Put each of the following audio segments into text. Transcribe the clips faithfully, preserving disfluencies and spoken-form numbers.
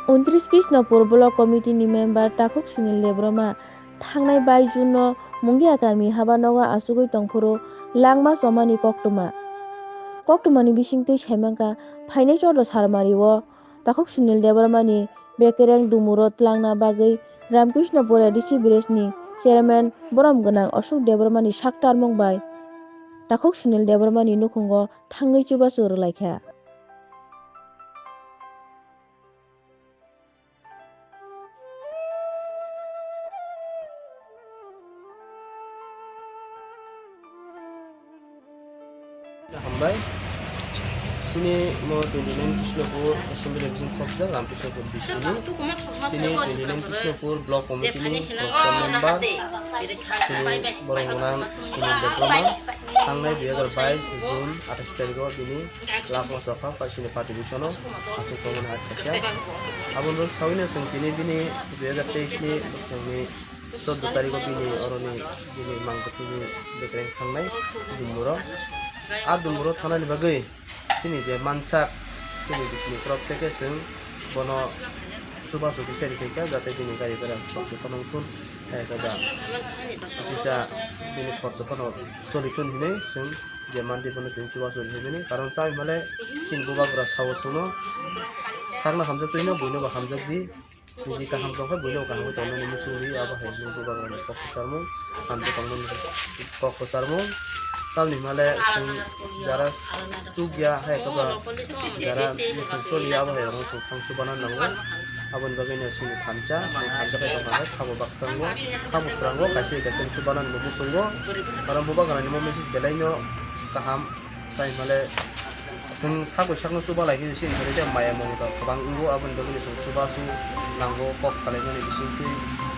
Untris Krishnapur Block Committee ni member Takhuk Sunil Debbarma thangnai bais June no Mungia kami haba nogo achugwi tongphuru langma chomani koktwma. Koktwmani bisingtwi saimankha, phainai chordo salmari o Takhuk Sunil Debbarma ni bekereng dumuro twlangna bagwi Ramkrishnapur A D C village ni chairman borom gwnang Ashok Debbarma ni sak tarmung bai Takhuk Sunil Debbarma ni nukhungo thangwi chubachu rwlaikha. Hambai. Sini mo twenty nine Krishnapur Assembly Division khobjak Ramkrishnapur D C ni. Sini twenty nine Krishnapur Block Committee ni khoroksa member. Sini borok gwnang Sunil Debbarma. Thangnai dui hajar bais June athais tarikh o bini lak masa kha pai sini party bisono aswk tongmani hai khaisa. Aboni bagwi sawino chwng tini bini dui hajar teis ni bwswkni chordo tarikh o bini oroni bini mangkwthwini bekereng thangnai dumuro. A dumuro thangnani bagwi chini je mansak chini bisini khorok theke chwng bono chubachu kisa rikhaikha jate bini gari bera khoroksa phano wngthun. Hai khe ba kisa bini khoroksa phano choli thun hinwi chwng je mantwi phano chwng chubachu rikhaimani. Karon tamni hwnle chini bubagra sao chwngno sakno hamjaktwino buino bo hamjakdi. Niji kaham tongkha, buino kaham tongnani muchungdi, abo hai hwnwi bubagrani kok kwcharmung, hamjak tongmani kok kwcharmung. Tamni hwnle chwng jara chukya, hai khe ba jara muchung choliya, abo hai rokno chwng thang chubanani nango. Aboni bagwino chini thansa, chini thansa khe tongkha khe khabo baksa wngo, khabo srango, kaisa kaisa chubanani bo muchungo. Karon bubagrani mo message belaino kaham. Tai hwnle chwng sak bai sakno chuba lai khe chini thani tei maya mung rok kwbang wngo, aboni bagwino chwng chubachu nango, kok salaimani bisingtwi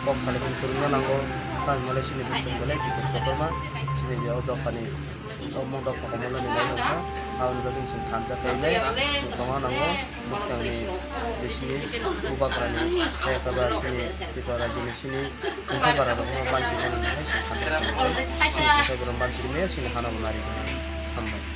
kok salaimani kwrwngna nango. Tai hwnle chini bwswk belai kisuk kotorma chini o dophani o mung dopha kotorma ni lai nokha. Aboni bagwino chwng thansa khainai chwng tongna nango bwskangni bisini bubagrani khe kwbang chini Tripura rajyoni chini Tongthai bara rok no banchi mano hai se khan. Tongthai bara banchi maya sini hana bo nari. Hambai.